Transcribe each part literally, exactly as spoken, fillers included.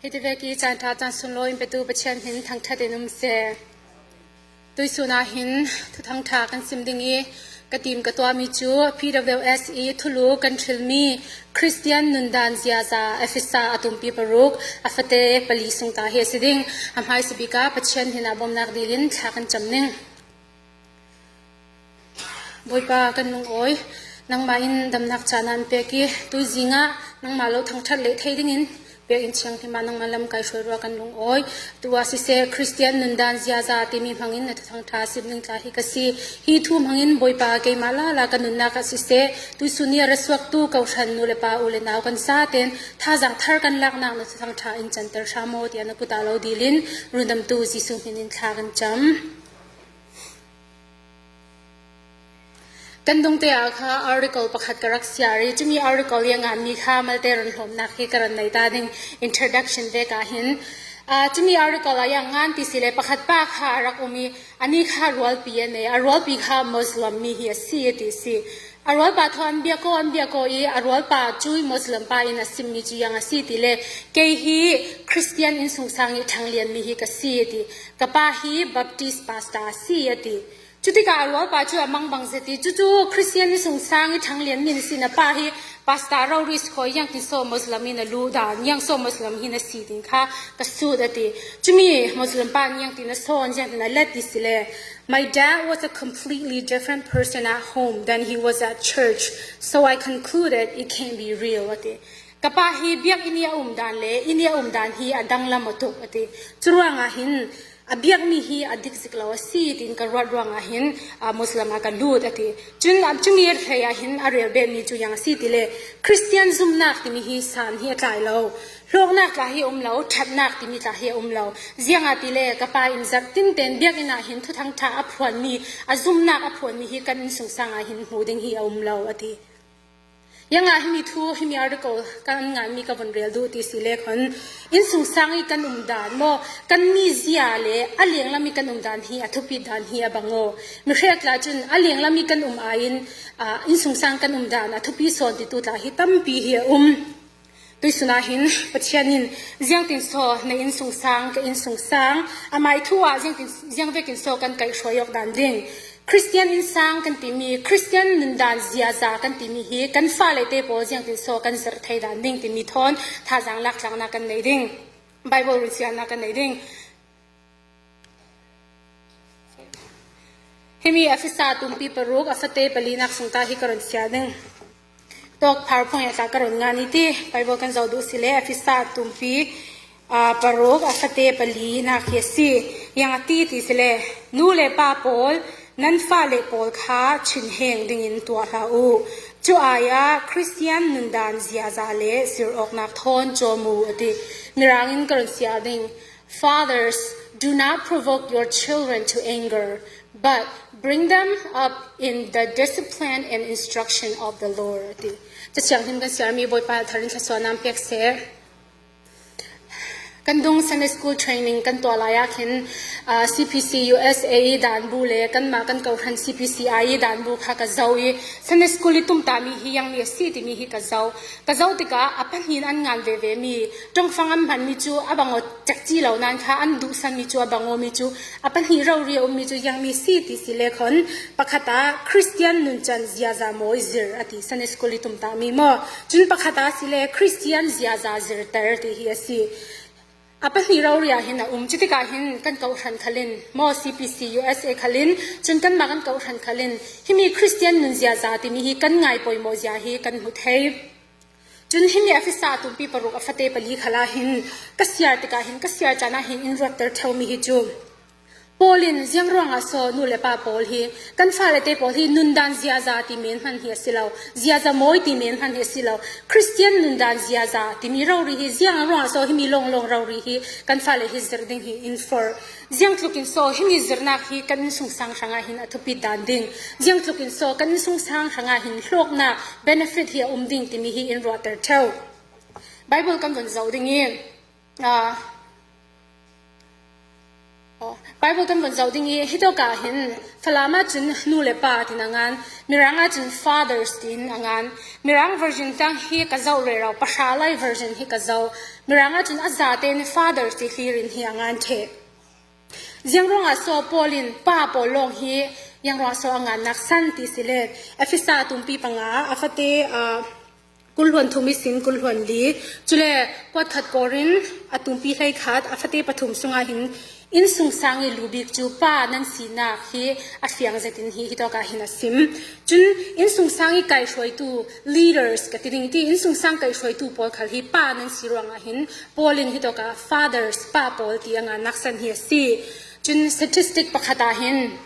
Hiti vek i caan ṭha caan sunlawi in petu Pathian hmin thangṭhat in um seh. Tuisun ah hin thuthang ṭha kan sim ding i ka tim ka tuahmi cu P W S i thulu kan hrilmi Khristian nundan ziaza Efesa a tumpi paruk a fate pali sung ta hi a si ding. A hmaisa bik ah Pathian hmin ah bawmnak dil in thla kan cam ning. Bawipa, kan lungawi, nangmah in damnak caan an pek i tuizing ah nangmah lo thangṭhat leh thei dingin Biakinn Thianghlim ah nangmah lamkai hruai rua kan lungawi. Tu ah siseh, Khristian nundan ziaza timi hmangin na thuthang ṭha sim ning tla hi ka si. Hi thu hmangin Bawipa, keimah lala ka nunnak ah siseh, tuisun i a ra suaktu kohhran nu le pa, u le nau kan zaten thazaang thar kan laknak na thuthang ṭha in canter hram aw tiah na kut ah lo dil in rundamtu Jesuh hmin in thla kan cam. Kan dungte ah kha article pakhat ka rak siar i, cumi article i a nganmi kha malte run hlawmnak hi ka run nei ta ding, introduction vek ah hin. Aa, cumi article ah i a ngan ti si le pakhat pa kha a rak um i, ani kha rualpi a nei, a rualpi kha Muslim mi hi a si a ti si. A rualpa thaw an biak aw, an biak aw i, a rualpa cu i Muslim pa in a simmi cu ziang a si ti le, kei hi Khristian innsungsang i ṭhanglianmi hi ka si a ti. Ka pa hi Baptist pastor a si a ti. Cutikah a rualpa cu a mangbang zet i, cucu Khristian innsungsang i ṭhanglianmi na si, na pa hi pastor rori si khaw, ziangtin so Muslim i na luh dan, ziang so Muslim hi na si ding kha ka sut a ti. Cumi Muslim pa nih ziangtin a sawn, ziangtin a let ti si le, my dad was a completely different person at home than he was at church, so I concluded it can't be real, a ti. Ka pa hi biakinn i a um dan le inn i a um dan hi a danglam a tuk, a ti. Curuangah hin a biakmi hi a dik zik lo a si, tiin ka ruat ruangah hin, aa, Muslim ah ka lut, a ti. Cun, aa, cumi a hlei ah hin a rel bemi cu ziang a si ti le, Khristian zumhnak timi hi san hi a tlai lo. Hlawknak tla hi a um lo, ṭhatnak timi tla hi a um lo. Ziangahtile ka pa in zarh tinten biakinn ah hin thuthang ṭha a phuanmi, a zumhnak a phuanmi hi kan innsungsang ah hin hmu ding hi a um lo, a ti. Ziangah himi thu, himi article kan nganmi ka vun rel duh ti si le khon, innsungsang i kan um dan maw, kan mizia le a lenglam i kan um dan hi a thupi dan hi a bang aw. Mi hrek tla cun a lenglam i kan um aiin, aa, innsungsang kan um dan a thupi sawn titu tla hi tampi hi a um. Tuisun ah hin Pathian in, ziangtin so na innsungsang, ka innsungsang, amai thu ah ziangtin, ziang vekin so kan kaih hruai awk dan ding. Khristian innsang kan timi, Khristian nundan ziaza kan timi hi kan fale te pawl ziangtin so kan zirh thei dan ding timi thawn thazaang laktlaknak kan nei ding. Bible runsiatnak kan nei ding. Himi Efesa tumpi paruk a fate palinak sung ta hi ka run siar ding. Tawk PowerPoint ah tla ka run ngan i ti, Bible kan zoh duh si le Efesa tumpi, aa, paruk a fate palinak hi a si. Ziang a ti ti si le, nu le pa pawl, nan fale pawl kha thinheng dingin tuah hlah u. Cu ai ah Khristian nundan ziaza le zirh awknak thawn cawm u, a ti. Mirang in ka run siar ding. Fathers, do not provoke your children to anger, but bring them up in the discipline and instruction of the Lord. Ca Thianghlim kan siarmi Bawipa thar in thluasuah nam pek seh. Kan dung Sunday School training kan tuah lai ah khin, aa, C P C U S A i dan bu le kanmah kan kohhran C P C I i dan bu kha ka zoh i, Sunday School i tumtahmi hi ziangmi a si timi hi ka zoh. Ka zoh tikah a pahnih in an ngan veve mi, ṭongfang an hmanmi cu a bang aw, cekci lo nain kha an duhsanmi cu a bang aw, mi cu a pahnih rori a ummi cu ziangmi si ti si le khon, pakhat ah Khristian nuncan ziaza mawi zir a ti, Sunday School i tumtahmi maw. Cun pakhat ah si le Khristian ziaza zirter ti hi a si. A pahnih rori ah hin a um. Cutikah hin kan kohhran khal in maw, C P C U S A khal in, cun kanmah kan kohhran khal in himi Khristian nun ziaza timi hi kan ngai poimawh zia hi kan hmu thei. Cun himi Efesa tumpi paruk a fate pali khal ah hin ka siar tikah hin, ka siar caan ah hin in ruatter ṭheumi hi cu, Paul in ziang ruangah so nu le pa pawl hi, kan fale te pawl hi nundan ziaza ti men hman hi a si lo, ziaza mawi ti men hman hi a si lo, Khristian nundan ziaza timi rori hi ziang ruangah so himi lawnglawng rori hi kan fale hi zirh ding hi in forh. Ziangtluk in so himi zirhnak hi kan innsungsang hrangah hin a thupi dan ding. Ziangtluk in so kan innsungsang hrangah hin hlawknak benefit hi a um ding timi hi in ruahter ṭheu. Bible kan vun zoh ding i, aa, Bible kan vun zoh ding i, hitawkah hin Falam ah cun nu le pa tiin a ngan, Mirang ah cun fathers tiin a ngan. Mirang version tang hi ka zoh rero, Pashalai version hi ka zoh. Mirang ah cun a zatein fathers ti hlirin hi a ngan ṭheh. Ziang ruangah so Paul in pa pawl lawng hi ziang ruangah so a ngannak san ti si le, Efesa tumpi panga a fate, aa, kulhluan thum ihsin kulhluan li, cule kuatkhat Korin a tumpi hleikhat a fate pathum sungah hin innsungsang i lubik cu pa nan sinak hi a fiang zetin hi hitawkah hin a sim. Cun innsungsang i kaihhruaitu, leaders ka ti ding ti, innsungsang kaihhruaitu pawl khal hi pa nan si ruangah hin Paul in hitawkah fathers, pa pawl ti a ngannak san hi a si. Cun statistic pakhat ah hin,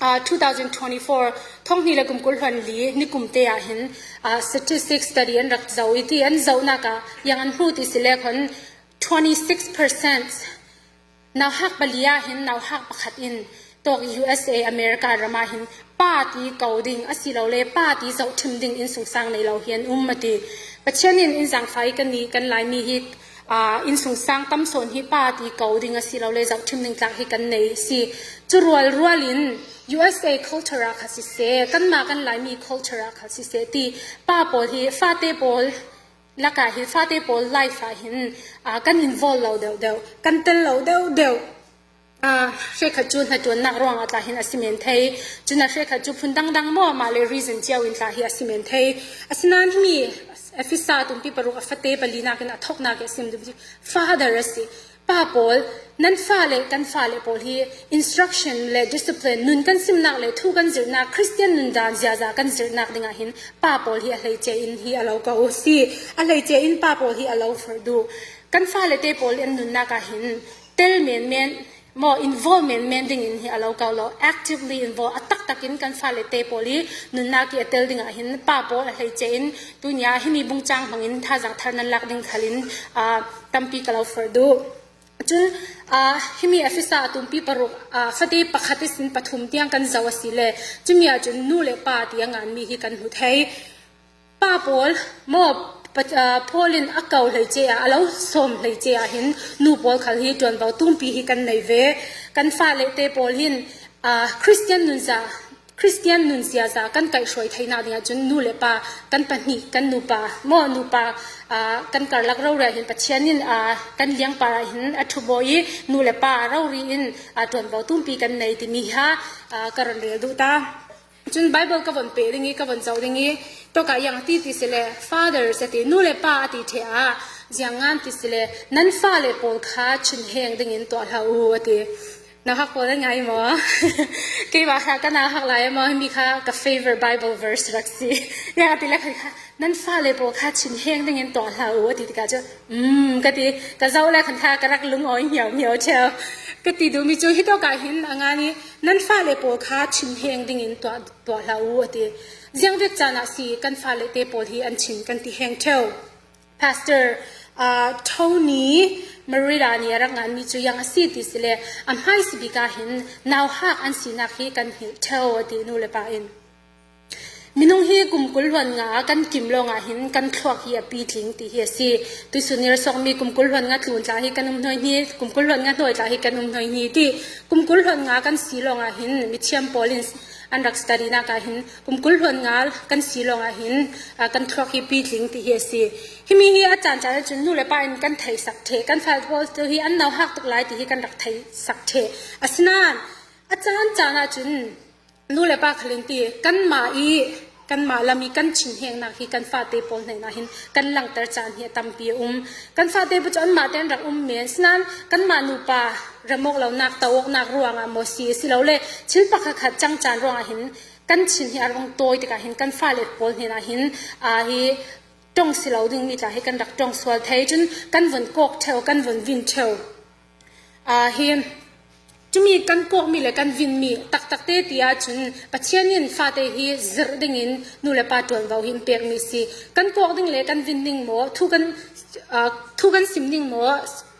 aa, two thousand twenty-four, thonghnih le kum kulhluan li nikum te ah hin, aa, statistic study an rak zoh i ti, an zohnak ah ziang an hmuh ti si le khan twenty-six percent, nauhak pali ah hin nauhak pakhat in tawk U S A, America ram ah hin pa ti ko ding asilole pa ti zohṭhim ding innsungsang nei lo hi an um a ti. Pathian in in zaangfah i kan nih kan Laimi hi, aa, innsungsang tam sawn hi pa ti ko ding asilole zohṭhim ding tlak hi kan nei si. Cu rualrual in U S A culture ah kha siseh, kanmah kan Laimi culture ah kha siseh ti, pa pawl hi fate pawl lakah hi, fate pawl life ah hin, aa, kan involve lo deuhdeuh, kan tel lo deuhdeuh. Aa, hrekkhat cu hnaṭuannak ruangah tla hin a si men thei. Cun a hrekkhat cu phun dangdang maw, mah le reason cio in tla hi a si men thei. Asinain himi Efesa tumpi paruk a fate palinak in a thoknak i a sim duh cu father a si. Pa pawl, nan fale, kan fale pawl hi instruction le discipline, nun kan simnak le thu kan zirhnak, Khristian nundan ziaza kan zirhnak dingah hin pa pawl hi a hleice in hi a lo ko si. A hleice in pa pawl hi a lo forh duh. Kan fale te pawl an nunnak ah hin tel menmen maw, involve menmen dingin hi a lo ko lo, actively involve, a taktak in kan fale te pawl i nunnak i a tel dingah hin pa pawl a hleice in tunia himi bungcang hmangin thazaang thar nan lak ding khalin, aa, tampi ka lo forh duh. Cun, aa, himi Efesa a tumpi paruk, aa, fate pakhat ihsin pathum tiang kan zoh a si le, cumi ah cun nu le pa ti a nganmi hi kan hmu thei. Pa pawl maw, pa, aa, Paul in a ko hleice ah, a lo sawm hleice ah hin nu pawl khal hi ṭuanvo tumpi hi kan nei ve. Kan fale te pawl hin, aa, Khristian nunza Khristian nunziaza kan kaihhruai theinak dingah cun nu le pa kan pahnih, kan nupa maw, nupa, aa, kan karlak rori ah hin Pathian in, aa, kan liangpar ah hin a ṭhubawh i nu le pa rori in, aa, ṭuanvo tumpi kan nei timi ha, aa, ka run rel duh ta. Cun Bible ka von peh ding i ka von zoh ding i, tawkah ziang a ti ti si le, fathers a ti, nu le pa a ti ṭheh ah ziang ngan ti si le, nan fale pawl kha thinheng dingin tuah hlah u a ti. Nauhak pawl a ngai maw? Keimah kha ka nauhak lai maw? Himi kha ka favorite Bible verse rak si. Ziang a ti le khan kha, nan fale pawl kha thinheng dingin tuah hlah u a ti tikah cu, um, ka ti, ka zoh le khan kha ka rak lungawi hmiau hmiau ṭheu. Ka ti duhmi cu hitawkah hin a ngan i, nan fale pawl kha thinheng dingin tuah, tuah hlah u a ti. Ziangvek caan ah si kan fale te pawl hi an thin kan ti heng ṭheu. Pastor, aa, Tony Merida nih a rak nganmi cu ziang a si ti si le, a hmaisabik ah hin nauhak an sinak hi kan hngilh ṭheu a ti, nu le pa in. Minung hi kum kul hluan nga kan kim lawngah hin kan thluak hi a pitling ti hi a si. Tuihsun ni ra suakmi kum kul hluan nga tlun tla hi kan um hnuai hni, kum kul hluan nga hnuai tla hi kan um hnuai hni ti. Kum kul hluan nga kan si lawngah hin mithiam pawl in an rak study nak ah hin kum kul hluan nga kan si lawngah hin, aa, kan thluak hi pitling ti hi a si. Himi hi a caan caan ahcun nu le pa in kan theihsak ṭheh, kan fale pawl tu hi an nauhak tuk lai ti hi kan rak theihsak ṭheh. Asinain a caan caan ahcun nu le pa khal in ti, kanmah i, kanmah lam i kan thinhengnak hi kan fate pawl hnenah hin kan langhter caan hi a tampi a um. Kan fate pawl cu anmah te an rak um men, sinain kanmah nupa remawk lonak, tawawknak ruangah maw si, silole thil pakhat khat cang caan ruangah hin kan thin hi a rung tawi tikah hin kan fale pawl hnenah hin, aa, hi ṭong si lo dingmi tla hi kan rak ṭong sual thei. Cun kan vun kawk ṭheu, kan vun vin ṭheu. Aa, hi, cumi kan kawkmi le kan vinmi taktak te ti ahcun Pathian in fate hi zirh dingin nu le pa ṭuanvo hi in pekmi si. Kan kawk ding le kan vin ding maw, thu kan, aa, thu kan sim ding maw,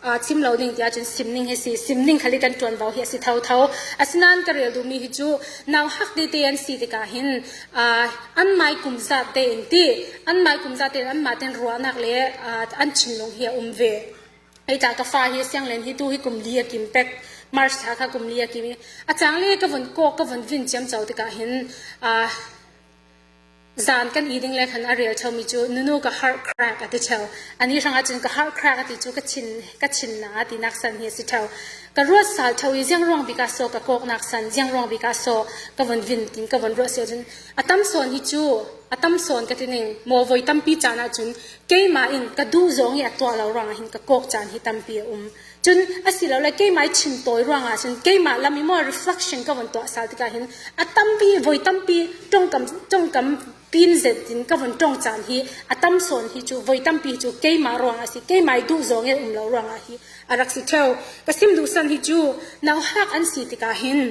aa, sim lo ding ti ahcun sim ding hi si, sim ding khal i kan ṭuanvo hi a si thotho. Asinain ka rel duhmi hi cu nauhak tete an si tikah hin, aa, anmai kum zat tein ti, anmai kum zat tein anmah tein ruahnak le, aa, an thinlung hi a um ve. Hei tla ka fa hi sianglen hi tu hi kum li a kim pek, March thla kha kum li a kim hi. A chang le ka vun kawk, ka vun vin ciamco tikah hin, aa, zan kan i ding le khan a rel ṭheu mi cu, "Nunu, ka heart crack," a ti ṭheu. Ani hrangah cun, "Ka heart crack," a ti cu, "Ka thin, ka thin hna," a tinak san hi a si ṭheu. Ka ruat sal ṭheu i, "Ziang ruang bik ah so ka kawknak san, ziang ruang bik ah so ka vun vin," tin ka vun ruat si ahcun, a tam sawn hi cu, a tam sawn ka ti ning, maw, voi tampi caan ahcun keimah in ka duh zong i a tuah lo ruangah hin ka kawk caan hi tampi a um. Cun asilole keimah i thin tawi ruangah cun keimah lam i maw reflection ka vun tuah sal tikah hin a tampi, voi tampi, ṭongkam, ṭongkam pin zet in ka vun ṭong caan hi a tam sawn hi cu, voi tampi hi cu keimah ruangah a si, keimah i duh zong i um lo ruangah hi a rak si ṭheu. Ka sim duhsan hi cu, nauhak an si tikah hin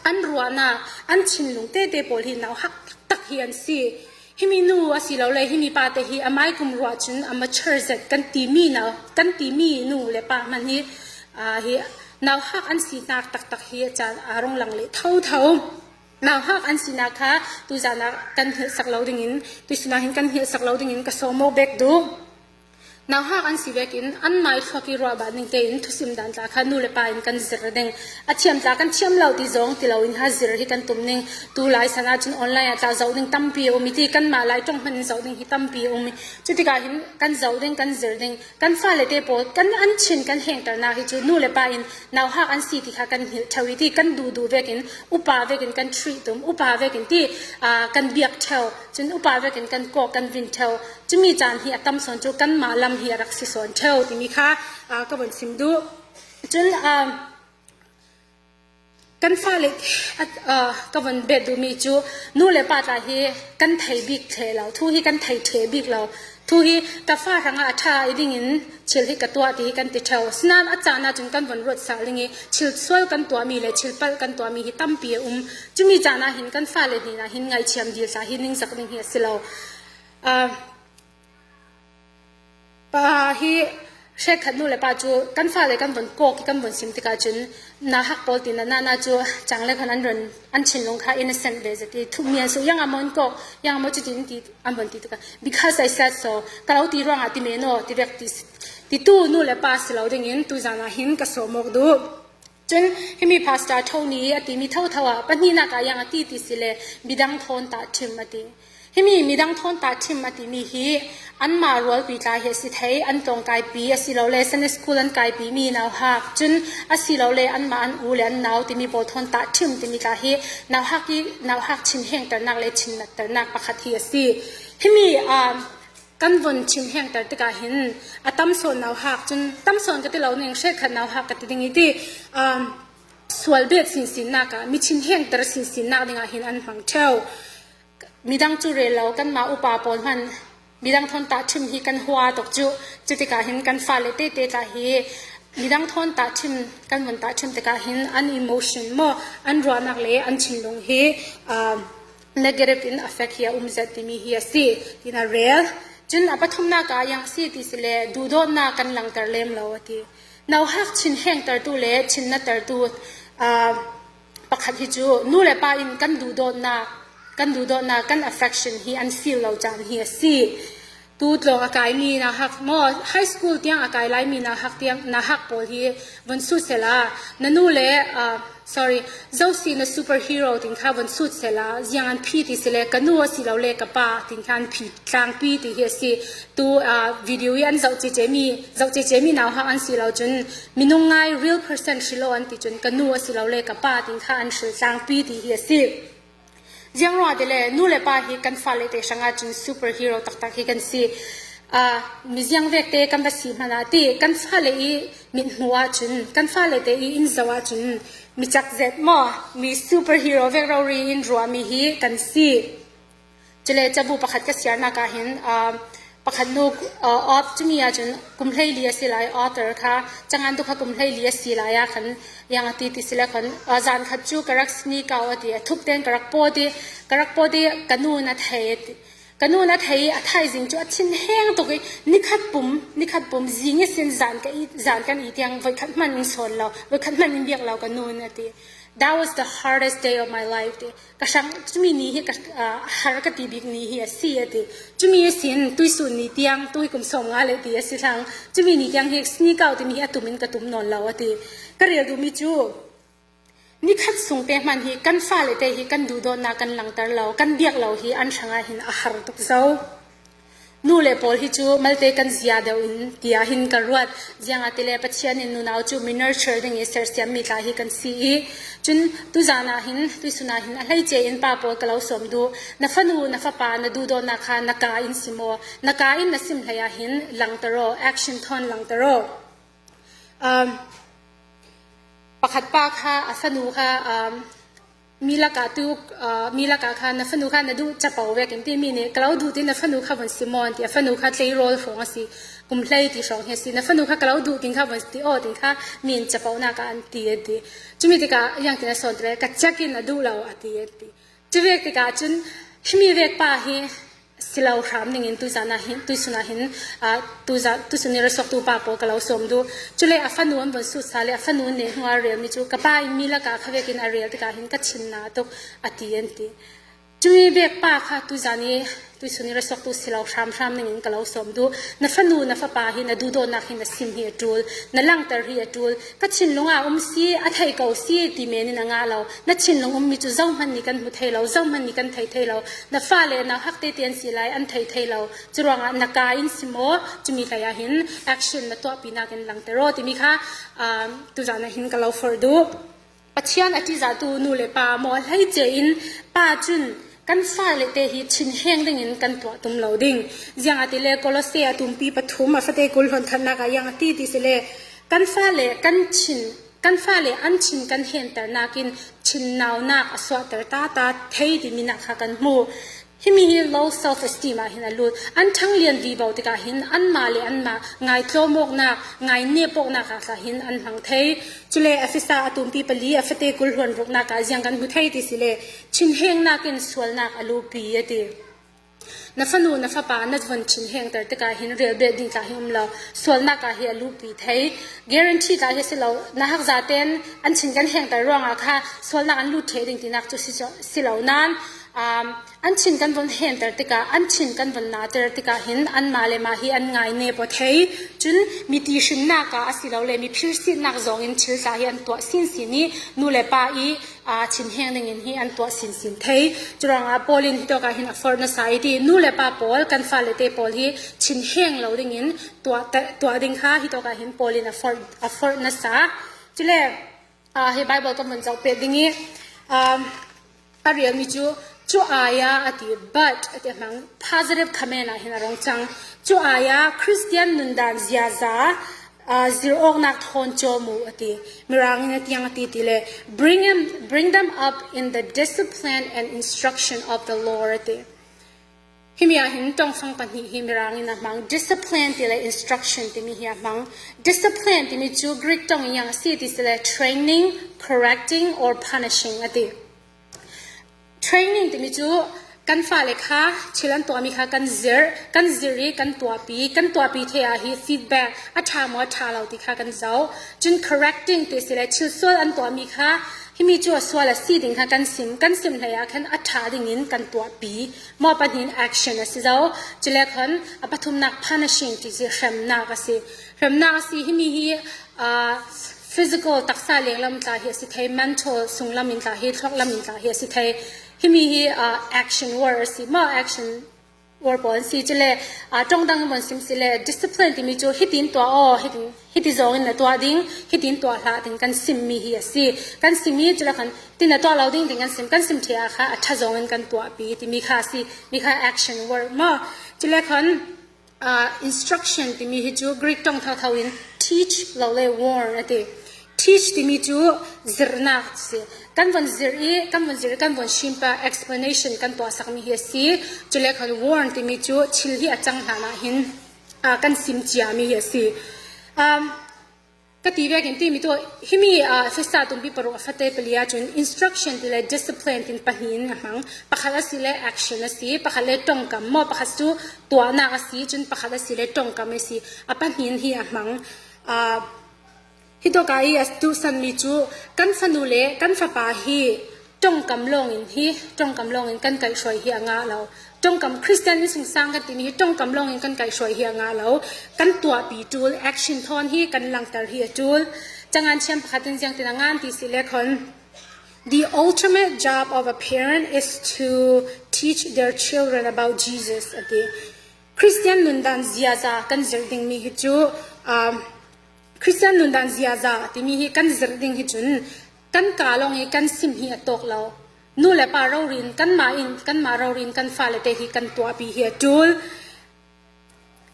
an ruahnak, an thinlung tete pawl hi nauhak taktak hi an si. Himi nu asilole himi pa te hi amai kum ruah cun a mature zet kan timi nau, kan timi nu le pa hmanh hi, aa, hi nauhak an sinak taktak hi a caan aa rung lang leh thotho. Nauhak an sinak kha tuzan ah kan hngilhsak lo dingin, tuisun ah hin kan hngilhsak lo dingin ka sawm awk bek duh. Nauhak an si vekin anmah i thluak i ruahbah ning tein thusim dan tla kha nu le pa in kan zir ding. A thiam tla kan thiam lo ti zong ti loin ha zir hi kan tum ning. Tu lai san ahcun online ah tla zoh ding tampi a um i ti, kanmah lai ṭong hmanh in zoh ding hi tampi a um i, cutikah hin kan zoh ding, kan zir ding. Kan fale te pawl kan an thin kan hengternak hi cu nu le pa in nauhak an si ti kha kan hngilh ṭheu i ti, kan duhduh vekin upa vekin kan treat tum, upa vekin ti, aa, kan biak ṭheu. Cun upa vekin kan kawk, kan vin ṭheu. Cumi caan hi a tam sawn cu kanmah lam hi a rak si sawn ṭheu timi kha, aa, ka vun sim duh. Cun, aa, kan fale, aa, ka vun bet duhmi cu nu le pa tla hi kan thei bik ṭheh lo, thu hi kan thei ṭheh bik lo. Thu hi ka fa hrangah a ṭha i dingin thil hi ka tuah ti hi kan ti ṭheu. Sinain a caan ahcun kan vun ruat sal ding i thil sual kan tuahmi le thil palh kan tuahmi hi tampi a um. Cumi caan ah hin kan fale hnen ah hin ngaihchiam dil tla hi ningzak ding hi a si lo. Aa, Pa hi hrekkhat nu le pa cu kan fale kan vun kawk i kan vun sim tikah cun nauhak pawl ti na, na, na cu cang le khan an run, an thinlung kha innocent ve zet i, thukmi an su, "Yang a maw an kawk, yang a maw cuti an ti," an vun ti tikah, "Because I said so, ka lo ti ruangah ti men aw," ti vek ti, titu nu le pa si lo dingin tuzan ah hin ka sawm awk duh. Cun himi pastor Tony a timi thotho ah pahnihnak ah yang a ti ti si le, midang thawn tahṭhim a ti. Himi midang thawn tahṭhim a timi hi anmah rualpi tla hi a si thei, an tlawngkaipi asilole Sunday school an kaipimi nauhak, cun asilole anmah an u le an nau timi pawl thawn tahṭhim timi tla hi nauhak i, nauhak thin hengternak le thin natternak pakhat hi a si. Himi, aa, kan vun thin hengter tikah hin a tam sawn nauhak, cun tam sawn ka ti lo ning, hrekkhat nauhak ka ti ding i ti, um, sual bet sinsinnak ah, mi thin hengter sinsinnak dingah hin an hmang ṭheu. Midang cu rel lo, kanmah upa pawl hmanh midang thawn tahṭhim hi kan hua tuk cu, cutikah hin kan fale tete tla hi midang thawn tahṭhim, kan vun tahṭhim tikah hin an emotion maw, an ruahnak le an thinlung hi, um, negative in affect hi a um zet timi hi a si, tin a rel. Cun a pathumnak ah yang a si ti si le, duhdawtnak kan langter lem lo a ti. Nauhak thin hengtertu le thin nattertu, aa, pakhat hi cu nu le pa in kan duhdawtnak, kan duhdawtnak, kan affection hi an feel lo caan hi a si. Tu tlawng a kaimi nauhak maw, high school tiang a kai laimi nauhak tiang, nauhak pawl hi vun sut sehla, na nu le, aa, sorry, Zosi na superhero tin kha vun sut sehla, ziang an phi ti si le, ka nu asilole ka pa tin kha an phi tlangpi ti hi a si. Tu, aa, video i an zoh cecemi, zoh cecemi nauhak an si lo cun, minung ngai, real person hrilh aw an ti cun, ka nu asilole ka pa tin kha an hril tlangpi ti hi a si. Ziang ruangah ti le, nu le pa hi kan fale te hrangah cun superhero taktak hi kan si. Aa, mi ziang vek te kan va si hmanh ah ti, kan fale i mithmuh ahcun, kan fale te i inn zoh ahcun, mi cak zet maw, mi superhero vek rori in ruahmi hi kan si. Cule cabu pakhat ka siarnak ah hin, aa, pakhat nu, aa, Op cumi ahcun kum hleili a si lai, author kha, cangan tu kha kum hleili a si lai ah khan, yang a ti ti si le khan, aa, zan khat cu ka rak sneak out a ti, a thup tein ka rak pawt i, ka rak pawt i, ka nu na thei a ti. Ka nu na thei i, a thaizing cu a thinheng tuk i, nikhat pum, nikhat pum zing i sin zan ka i, zan kan i tiang voikhat hmanh in sawn lo, voikhat hmanh in biak lo ka nu na ti. That was the hardest day of my life, ti. Ka hrang, cumi ni hi ka, ah, har ka ti bik ni hi a si, a ti. Cumi a sin, tuisun ni tiang, tui kum sawm nga le ti a si thlang. Cumi ni tiang hi sneak out timi hi a tumin ka tum nawn lo, a ti. Ka rel duhmi cu, ni khat sung pek hman hi kan fale te hi kan duhdawtnak kan langter lo, kan biak lo hi an hrangah hin a har tuk zo. Nu le pawl hi cu malte kan zia deuh in tiah hin ka ruat. Ziangahtile Pathian in nunau cu mi nurture ding i sersiammi tla hi kan si i, cun tuzan ah hin, tuisun ah hin a hleice in pa pawl ka lo sawm duh. Na fanu, na fapa, na duhdawtnak kha na ka in sim aw. Na ka in na sim hlei ah hin langter aw, action thawn langter aw. Um, pakhat pa kha, a fanu kha, um, mi lakah tu, uh, mi lakah kha na fanu kha na duh capo vekin ti mi nih, ka lo duh ti na fanu kha von si maw an ti, a fanu kha tleirawl hrawng a si, kum hlei ti hrawng hi a si, na fanu kha ka lo duh ting kha von ti aw ting kha mi in caponak ah an ti an ti. Cumi tikah ziangtin a sawn ti le, ka cek in a duh lo a ti an ti. Cuvek tikah cun himi vek pa hi si lo hram ningin tuzan ah hin, tuisun ah hin, aa, tuza, tuisun i ruahsuaktu pa pawl ka lo sawm duh. Cule a fanu an von sut sa le a fanu an neh hnuah a relmi cu ka pa in mi lakah kha vekin a rel tikah hin ka thin hna tuk a ti an ti. Cumi vek pa kha tuzan i tuisun i ruahsuaktu si lo hram hram ningin ka lo sawm duh. Na fanu, na fapa hi na duhdawtnak hi na sim hi a ṭul, na langter hi a ṭul. Ka thinlung ah um si, a thei ko si ti men in a ngah lo. Na thinlung ummi cu zohman nih kan hmu thei lo, zohman nih kan thei thei lo. Na fale nauhak tete an si lai, an thei thei lo. Curuangah na ka in sim aw, cumi hlei ah hin action na tuahpinak in langter aw timi kha, um, tuzan ah hin ka lo forh duh. Pathian a ṭihzahtu nu le pa maw, hleice in pa cun kan fale te hi thinheng dingin kan tuah tum lo ding. Ziangahtile Kolose a tumpi pathum a fate kul hlonthannak ah ziang a ti ti si le, kan fale kan thin, kan fale an thin kan henternak in thinnaunak a suahter ta ta thei timi nak kha kan hmu. Himi hi low self-esteem ah hin a lut. An ṭhanglian vivo tikah hin anmah le anmah ngaitlawm awknak, ngainep awknak ah tla hin an hmang thei. Cule Efesa a tumpi pali a fate kul hluan ruknak ah ziang kan hmu thei ti si le, thinhengnak in sualnak a luhpi a ti. Na fanu, na fapa na von thinhengter tikah hin relbet ding tla hi um lo, sualnak ah hi a luhpi thei. Guarantee tla hi a si lo, nauhak zaten an thin kan hengter ruangah kha sualnak an lut thei ding tinak cu si, si lo nain, um, an thin kan von henter tikah, an thin kan von nater tikah hin anmah le mah hi an ngainep aw thei. Cun miti hrinnak ah a si lo le mi phirsitnak zong in thil tla hi an tuah sinsin i nu le pa i, aa, thinheng dingin hi an tuah sinsin thei. Curuangah Paul in hitawk ah hin a forh nasa i ti, nu le pa pawl, kan fale te pawl hi thinheng lo dingin tuah, tuah ding kha hitawk ah hin Paul in a forh, a forh nasa. Cule, aa, hi Bible kan vun zoh pet ding i, um, a rialmi cu, cu ai ah a ti, but a ti a hmang, positive comment ah hin a rung cang. Cu ai ah Christian nundan ziaza, aa, zir awknak thawn cawm uh a ti. Mirang in a tiang a ti ti le, bring them, bring them up in the discipline and instruction of the Lord a ti. Himi ah hin ṭongfang pahnih hi Mirang in a hmang, discipline ti le instruction timi hi a hmang. Discipline timi cu Greek ṭong in ziang a si ti si le, training, correcting or punishing a ti. Training timi cu kan fale kha thil an tuahmi kha kan zir, kan zir i kan tuahpi, kan tuahpi thei ah hi feedback a ṭha maw a ṭha lo ti kha kan zoh. Cun correcting ti si le, thil sual an tuahmi kha himi cu a sual a si ding kha kan sim, kan sim hlei ah khan a ṭha dingin kan tuahpi. Maw pahnih in action a si zo. Cule khan a pathumnak punishing ti si hremnak a si. Hremnak a si, himi hi, aa, physical taksa lenglam tla hi a si thei, mental sunglam in tla hi, thlawklam in tla hi a si thei. Himi hi, aa, action word a si. Maw action word pawl an si. Cule, aa, ṭongdang in von sim si le, discipline timi cu hitin tuah aw, hitin, hiti zong in na tuah ding, hitin tuah hlah ding kan simmi hi a si. Kan sim i cule khan tin na tuah lo ding ding kan sim, kan sim ṭheh ah kha a ṭha zong in kan tuahpi timi kha a si. Mi kha action word maw. Cule khan, aa, instruction timi hi cu Greek ṭong thotho in teach lo le warn a ti. Teach timi cu zirhnak a si. Kan von zirh i, kan von zirh i, kan von hrimpa explanation kan tuahsakmi hi a si. Cule khan warn timi cu thil hi a cang hlan ah hin, aa, kan sim ciami hi a si. Um, Ka ti vekin timi tu, himi, aa, Efesa tumpi paruk a fate pali ah cun instruction ti le discipline tin pahnih in a hmang. Pakhat a si le action a si, pakhat le ṭongkam maw, pakhat cu tuahnak a si, cun pakhat a si le ṭongkam a si. A pahnih in hi a hmang. Aa, Hitawka i a duhsan mi cu kan fanu le kan fapa hi ṭongkam lawngin hi, ṭongkam lawngin kan kaihhruai hi a ngah lo. Ṭongkam Khristian innsungsang kan timi hi ṭongkam lawngin kan kaihhruai hi a ngah lo. Kan tuahpi ṭul, action thawn hi kan langter hi a ṭul. Cangan thiam pakhat in ziangtin a ngan ti si le khawn, "The ultimate job of a parent is to teach their children about Jesus," a ti. Khristian nundan ziaza kan zirh dingmi hi cu, um, Khristian nundan ziaza timi hi kan zirh ding hi cun kan ka lawng i kan sim hi a tawk lo. Nu le pa rori in kanmah in, kanmah rori in kan fale te hi kan tuahpi hi a ṭul.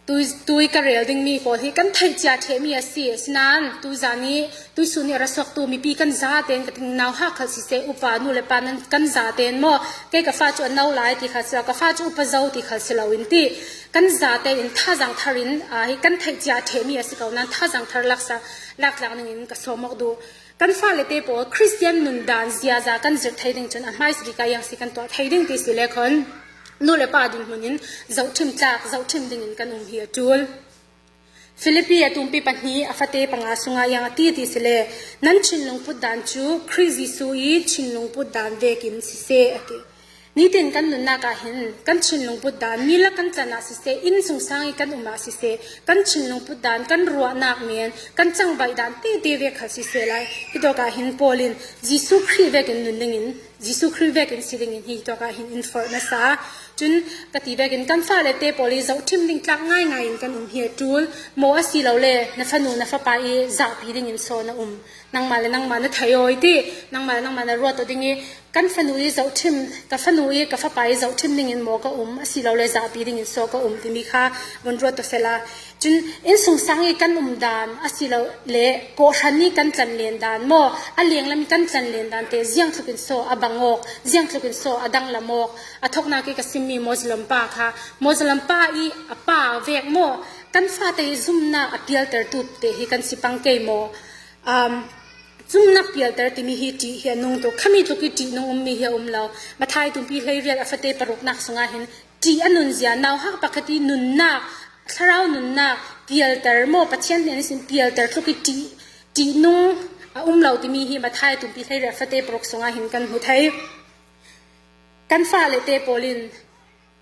Tui, tui ka rel dingmi pawl hi kan theih cia ṭhehmi a si. Asinain tuzan i tuisun i a ra suaktu mipi kan zaten ka ting nauhak khal siseh, upa nu le pa nan kan zaten maw, kei ka fa cu a no lai ti khal si lo, ka fa cu upa zo ti khal si lo in ti kan zaten in thazang thar in, aa, hi kan theih cia ṭhehmi a si ko nan thazang thar laksa, laktlang dingin ka sawm awk duh. Kan fale te pawl Khristian nundan ziaza kan zirh thei ding cun a hmaisa bik ah iang si kan tuah thei ding ti si le khawn, nu le pa dinhmun in zohṭhim tlak, zohṭhim dingin kan um hi a ṭul. Filipi a tumpi pahnih a fate panga sungah iang a ti ti si le, "Nan thinlung putdan cu Khrih Jesuh i thinlung putdan vekin siseh," a ti. Nitin kan nunnak ah hin kan thinlung putdan, mi lak kan tlan ah siseh, innsungsang i kan um ah siseh, kan thinlung putdan, kan ruahnak men, kan cangvaih dan tete vek khal siseh lai. Hitawk ah hin Paul in Jesuh Khrih vekin nun dingin, Jesuh Khrih vekin si dingin hi hitawk ah hin in forh hmasa. Cun ka ti vekin kan fale te pawl i zohṭhim ding tlak ngaingai in kan um hi a ṭul. Maw asilole na fanu, na fapa i zahpi dingin saw na um. Nangmah le nangmah na thei aw i ti, nangmah le nangmah na ruat aw ding i, kan fanu i zohṭhim, ka fanu i ka fapa i zohṭhim dingin maw ka um, asilole zahpi dingin saw ka um timi kha vun ruat aw sehla. Cun innsungsang i kan um dan, asilole kawhhran i kan tlanlen dan maw, a lenglam i kan tlanlen dan te ziangtluk in saw a bang awk, ziangtluk in saw a danglam awk. A thawknak i ka simmi Muslim pa kha, Muslim pa i a pa vek maw, kan fate i zumnak a pialtertu te hi kan si pang kei maw? Um, zumnak pialter timi hi ṭih hi a nung tuk, khami tluk i ṭih nung ummi hi a um lo. Matthai tumpi hleiriat a fate paruknak sungah hin ṭih a nunzia, nauhak pakhat i nunnak, thlarau nunnak pialter maw, Pathian hnen ihsin pialter tluk i ṭih, ṭih nung a um lo timi hi Matthai tumpi hleiriat a fate paruk sungah hin kan hmu thei. Kan fale te pawl in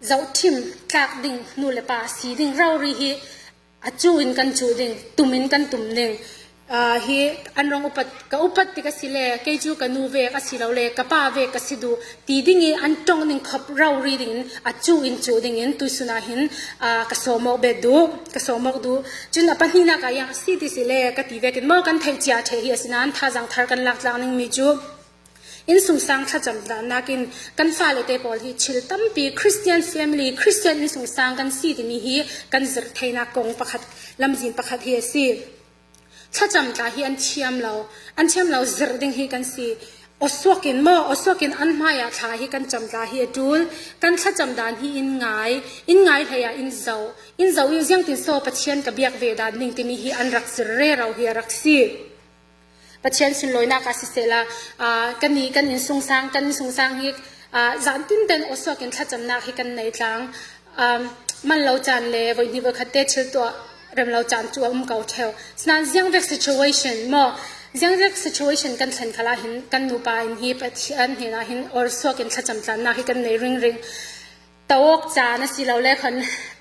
zohṭhim tlak ding, nu le pa si ding rori hi a cu in kan cu ding, tum in kan tum ding. Aa, hi an rong upat, ka upat tik a si le, kei cu ka nu vek asilole ka pa vek ka si duh ti ding i an ṭong ding khop rori dingin a cu in cu dingin tuisun ah hin, aa, ka sawm awk bet duh, ka sawm awk duh. Cun a pahnihnak ah iang a si ti si le ka ti vekin maw kan theih cia ṭheh hi asinain thazang thar kan lak tlak ningmi cu. Innsungsang thlacam dannak in kan fale te pawl hi thil tampi Christian family, Christian innsungsang kan si timi hi kan zirh theinak kong pakhat, lamzin pakhat hi a si. Thlacam tla hi an thiam lo, an thiam lo zirh ding hi kan si. Awsuak in maw, awsuak in an hmaiah thla hi kan cam tla hi a ṭul. Kan thlacam dan hi in ngai, in ngai hlei ah in zoh, in zoh i ziangtin saw Pathian ka biak ve dan ding timi hi an rak zir rero hi a rak si. Pathian sunlawinak ah sisehla, aa, kan i kan innsungsang, kan innsungsang hi, aa, zan tinten awsuak in thlacamnak hi kan nei tlang. Um, man lo caan le voihnih voikhat te thil tuah rem lo caan cu a um ko ṭheu. Sinain ziangvek situation maw, ziangvek situation kan thlen khalah hin kan nupa in hi Pathian hnenah hin awsuak in thlacam tlannak hi kan nei ringring. Tawk caan asilole khan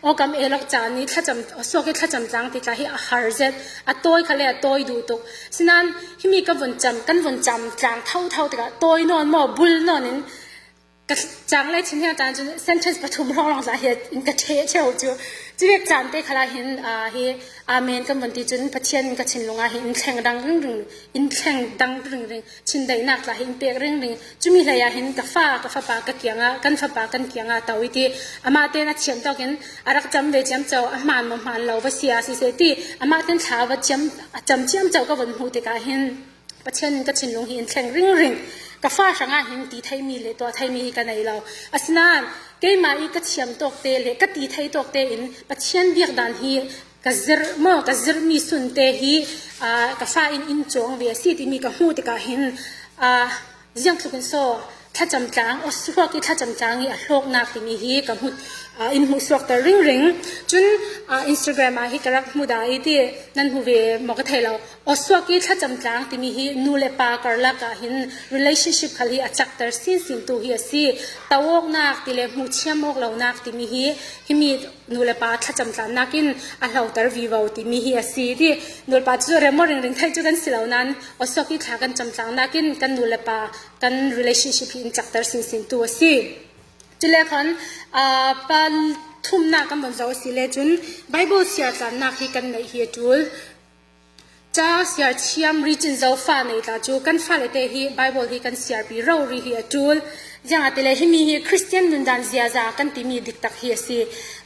awkam elok caan i thlacam, awsuak i thlacam tlang ti tla hi a har zet, a tawi khale a tawi duh tuk. Sinain himi ka vun cam, kan vun cam tlang thotho tikah tawi nawn maw, bul nawn in ka cang le chin hiang caan cun sentence pathum hrawng lawng tla hi in ka ṭheh ṭheu cu. Cuvek caan te khalah hin, aa, hi amen kan vun ti cun Pathian in ka thinlung ah hi in thleng dang ringring, in thleng dang ringring. Chindaihnak tla hi in pek ringring. Cumi hlei ah hin ka fa, ka fapa ka kiangah, kan fapa kan kiangah to i ti. Amah ten a thiam tawk in a rak cam ve ciamco, a hmaan maw hmaan lo va si a siseh ti. Amah ten thla va ciam, a cam ciamco ka vun hmuh tikah hin Pathian in ka thinlung hi in thleng ringring. Ka fa hrangah hin ti theimi le tuah theimi hi ka nei lo. Asinain keimah i ka thiam tawk te le ka ti thei tawk te in Pathian biak dan hi ka zirh maw, ka zirhmi sun te hi, aa, ka fa in in cawng ve a si timi ka hmuh tikah hin, aa, ziangtluk in saw thlacam tlang, awsuak i thlacam tlang i a hlawknak timi hi ka hmu, ah, in hmuh suak ta ringring. Cun, ah, Instagram ah hi ka rak hmu dah i ti, nan hmu ve maw ka thei lo. Aw suak i thlacam tlang timi hi nu le pa karlak ah hin relationship khal hi a cakter sinsin tu hi a si. Tawawknak ti le hmuh chiam awk lonak timi hi himi nu le pa thlacam tlannak in a hloter vivo timi hi a si ti. Nu le pa cu rem maw ringring thei cu kan si lo nain aw suak i thla kan cam tlangnak in kan nu le pa kan relationship hi in cakter sinsin tu a si. Cule khan, ah, pathumnak kan von zoh a si le cun Bible siar tlannak hi kan neih hi a ṭul. Ca siar thiam ricin Zofa nei tla cu kan fale te hi Bible hi kan siarpi rori hi a ṭul. Ziangahtile himi hi Christian nundan ziaza kan timi diktak hi a si.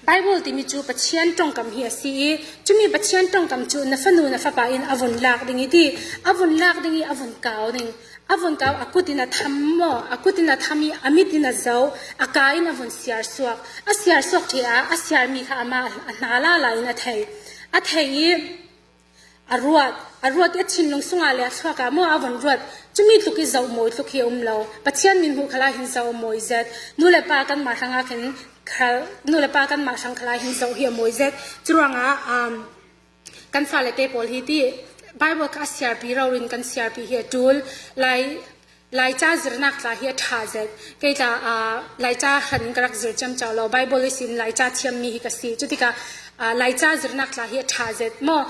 Bible timi cu Pathian ṭongkam hi a si i, cumi Pathian ṭongkam cu na fanu, na fapa in a vun lak ding i ti, a vun lak ding i a vun kau ding. A vun kau, a kut in a tham maw, a kut in a tham i a mit in a zoh, a ka in a vun siar suak. A siar suak ṭheh ah a siarmi kha amah a hna lala in a thei. A thei i a ruat, a ruat i a thinlung sungah le a thluak ah maw a vun ruat. Cumi tluk i zoh mawi tluk hi a um lo. Pathian min hmuh khalah hin zoh a mawi zet. Nu le pa kanmah hrangah khin khal, nu le pa kanmah hrang khalah hin zoh hi a mawi zet. Curuangah, um, kan fale te pawl hi ti Bible kha a siarpi rori in kan siarpi hi a ṭul. Lai, Laica zirnak tla hi a ṭha zet. Kei tla, ah, Laica hran in ka rak zir ciamco lo. Bible ihsin Laica thiammi hi ka si. Cutikah, ah, Laica zirnak tla hi a ṭha zet maw?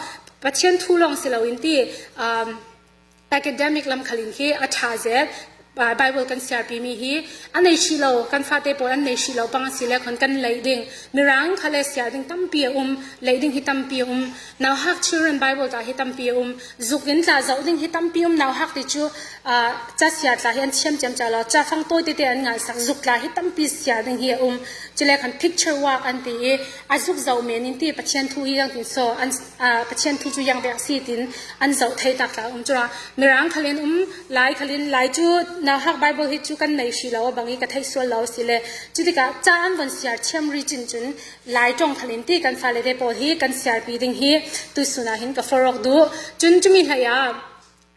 Pathian thu lawng si loin ti, um, academic lam khalin hi a ṭha zet. Ah, Bible kan siarpimi hi a nei hrih lo, kan fate pawl an nei hrih lo pang a si le khan kan leih ding. Mirang kha le siar ding tampi a um, leih ding hi tampi a um. Nauhak children Bible tla hi tampi a um. Zuk in tla zoh ding hi tampi um. Nauhak ti cu, ah, ca siar tla hi an thiam ciamco lo. Ca fang tawi tete an ngansak. Zuk tla hi tampi siar ding hi a um. Cule khan picture work an ti i, a zuk zoh men in ti Pathian thu hi ziangtin saw an, ah, Pathian thu cu ziang bek si tin an zoh thei tak tla um. Curuang Mirang khalin um, Lai khalin, Lai cu nauhak Bible hi cu kan nei hrih lo a bang i ka theih sual lo a si le. Cutikah ca an von siar thiam ricin cun Lai ṭong khalin ti kan fale te pawl hi kan siarpi ding hi tuisun ah hin ka forh awk duh. Cun cumi hlei ah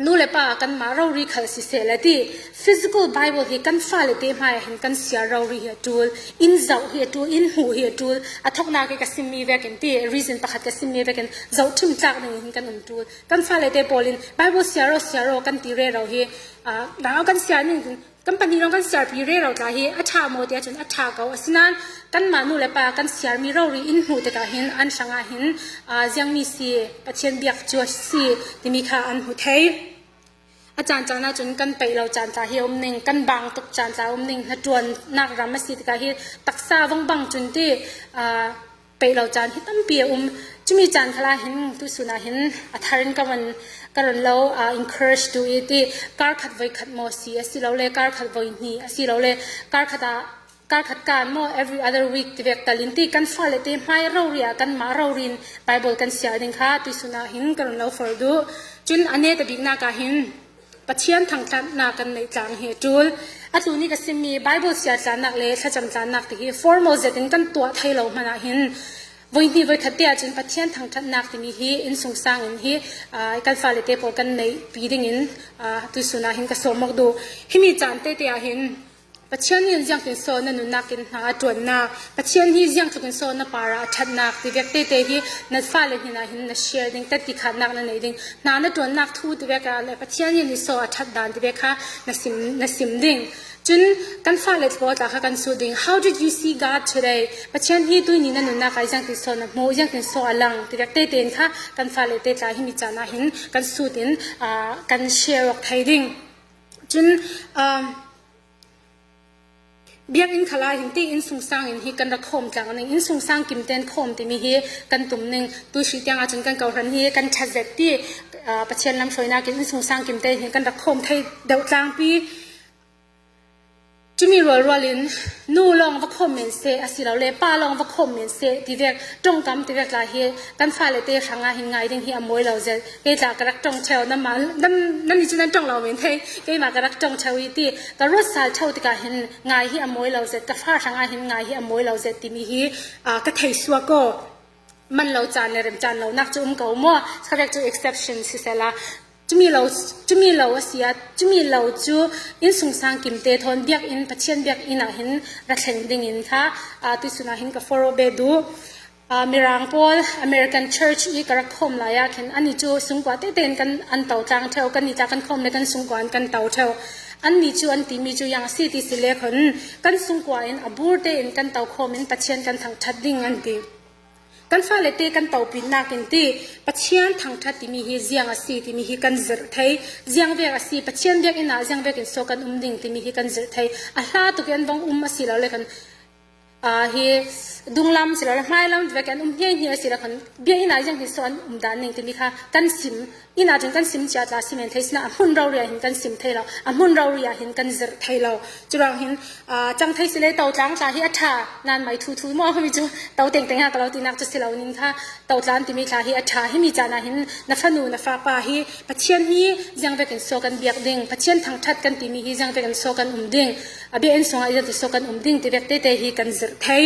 nu le pa kanmah rori khal siseh le ti physical Bible hi kan fale te hmai ah hin kan siar rori hi a ṭul, in zoh hi a ṭul, in hmuh hi a ṭul, a thoknak i ka simmi vekin ti reason pakhat ka simmi vekin zoh ṭhim tlak ding hin kan um ṭul. Kan fale te pawl in Bible siar aw, siar aw kan ti rero hi, ah, dang kan siar ning Kan pahnih lawng kan siarpi rero tla hi a ṭha maw tiah cun a ṭha ko. Asinain kanmah nu le pa kan siarmi rori in hmuh tikah hin an hrangah hin, aa, ziangmi si, Pathian biak cu a si timi kha an hmu thei. A caan caan ahcun kan peih lo caan tla hi a um ning, kan bang tuk caan tla a um ning, hnaṭuannak ram a si tikah hi taksa vongbang cun ti, aa, peih lo caan hi tampi a um. Cumi caan khalah hin tuisun ah hin a thar in ka von, ka ron lo, aa, encourage tu i ti, kar khat voi khat maw si, a si lo le kar khat voi hnih, a si lo le kar khat ah, kar khat kan maw every other week ti vek tal in ti kan fale te hmai rori ah kanmah rori in Bible kan siar ding kha tuisun ah hin ka ron lo for duh. Cun a neta biknak ah hin Pathian thangthatnak kan neih tlang hi a ṭul. A tlun i ka simmi Bible siar tlannak le thlacam tlannak ti hi formal zetin kan tuah thei lo hmanh ah hin voi hnih voi khat te ahcun Pathian thangthatnak timi hi innsungsang in hi, aa, kan fale te pawl kan neihpi dingin, aa, tuisun ah hin ka sawm awk duh. Himi caan tete ah hin Pathian nih ziangtin so na nunnak in hna a ṭuannak, Pathian hi ziangtluk in so na par ah a ṭhatnak ti vek tete hi na fale hnin ah hin na share ding, tati khatnak na nei ding, hna na ṭuannak thu ti vek ah le Pathian nih so a ṭhat dan ti vek kha na sim, na sim ding. Cun kan fale pawl tla kha kan sut ding. How did you see God today? Pathian hi tuihni na nunnak ah ziangtin so na hmuh, ziangtin so a lang ti vek tete in kha kan fale te tla himi caan ah hin kan sut in, aa, kan share awk thei ding. Cun, aa, Biakinn khalah hin ti innsungsang in hi kan rak khawm tlang ning, innsungsang kimten khawm timi hi kan tum ning, tuihri tiang ahcun kan kohhran hi kan ṭha zet ti, aa, Pathian lam hruainak in innsungsang kimten hi kan rak khawm thei deuh tlangpi. Cumi rualrual in nu lawng va khawm men seh, a si lo le pa lawng va khawm men seh, ti vek, ṭongkam ti vek tla hi kan fale te hrangah hin ngai ding hi a mawi lo zet. Kei tla ka rak ṭong ṭheu, nanmah, nan, nannih cu nan ṭong lo men thei, keimah ka rak ṭong ṭheu i ti, ka ruat sal ṭheu tikah hin ngai hi a mawi lo zet, ka fa hrangah hin ngai hi a mawi lo zet timi hi, aa, ka thei suak aw. Man lo caan le rem caan lonak cu um ko maw? Khavek cu exception sisehla, Cumi lo, cumi lo a si a, cumi lo cu innsungsang kimte thawn biakinn, Pathian biakinn ah hin ra thleng dingin kha, aa, tuisun ah hin ka forh awk ve duh. Aa, Mirang pawl American Church i ka rak khawm lai ah khin annih cu sungkua tete in kan an to tlang ṭheu, kannih tla kan khawm le kan sungkua in kan to ṭheu. Annih cu an timi cu ziang a si ti si le khun kan sungkua in a bur tein kan to khawm in Pathian kan thangṭhat ding an ti. Kan fale te kan topitnak in ti, Pathian thangṭhat timi hi ziang a si timi hi kan zirh thei, ziang vek a si, Pathian biakinn ah ziang vekin so kan um ding timi hi kan zirh thei. A hla tuk in an vong um a si lo le khan, aa, hi dunglam si lo le hmailam vek an um hnianghnia a si lo khan, biakinn ah ziang hin so an um dan ning timi kha kan sim. Inn ah cun kan sim cia tla si men thei sinah a hmun rori ah hin kan sim thei lo, a hmun rori ah hin kan zirh thei lo. Curuang hin, aa, cang thei si le to tlang tla hi a ṭha, nan mai thu thu maw, himi cu to tengteng ha ka lo tinak cu si lo ning kha, to tlang timi tla hi a ṭha, himi caan ah hin na fanu, na fapa hi Pathian hi ziang vekin so kan biak ding, Pathian thangṭhat kan timi hi ziang vekin so kan um ding, a biakinn sungah ziang ti so kan um ding ti vek tete hi kan zirh thei.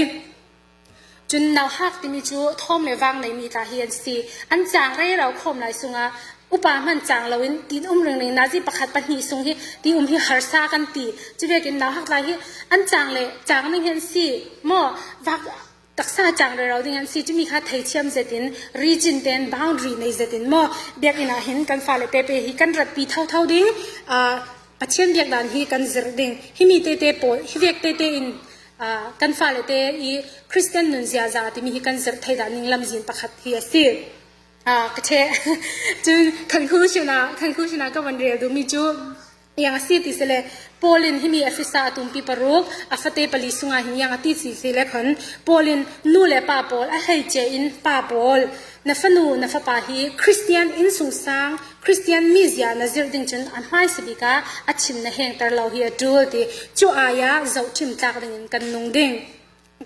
Cun nauhak timi cu thawm le vang neimi tla hi an si. An cang rero khawm lai sungah upa hman cang loin tin um ringring, nazi pakhat pahnih sung hi ti um hi harsa kan ti. Cuvekin nauhak tla hi an cang le cang ning hi an si maw? Vak taksa cang rero ding an si. Cumi kha theithiam zetin, region ten boundary nei zetin maw? Biakinn ah hin kan fale te pe hi kan ratpi thotho ding, aa, Pathian biak dan hi kan zirh ding. Himi tete pawl, hi vek tete in, aa, kan fale te i Christian nun ziaza timi hi kan zirh thei dan ning lamzin pakhat hi a si. Aa, ka ṭheh. Cun khan khu sinah, khan khu sinah ka van rel duhmi cu ziang a si ti si le, Paul in himi Efesa a tumpi paruk, a fate pali sungah hin ziang a ti si si le khan, Paul in nu le pa pawl, a hleice in pa pawl, na fanu, na fapa hi Christian innsungsang, Christian mizia na zirh ding cun a hmaisa bik ah a chim na hengter lo hi a ṭul ti. Cu ai ah zohṭhim tlak dingin kan nung ding.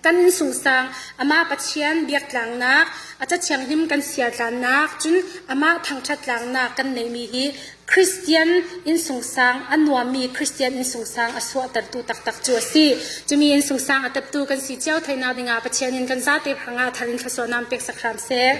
Kan innsungsang, amah Pathian biaktlangnak, a Ca Thianghlim kan siartlannak, cun amah thangṭhat tlangnak kan neihmi hi Christian innsungsang, a nuammi Christian innsungsang a suahtertu taktak cu a si. Cumi innsungsang a teptu kan si cio theihnak dingah Pathian in kan zate hrangah thar in thluasuahnak peksak hram seh.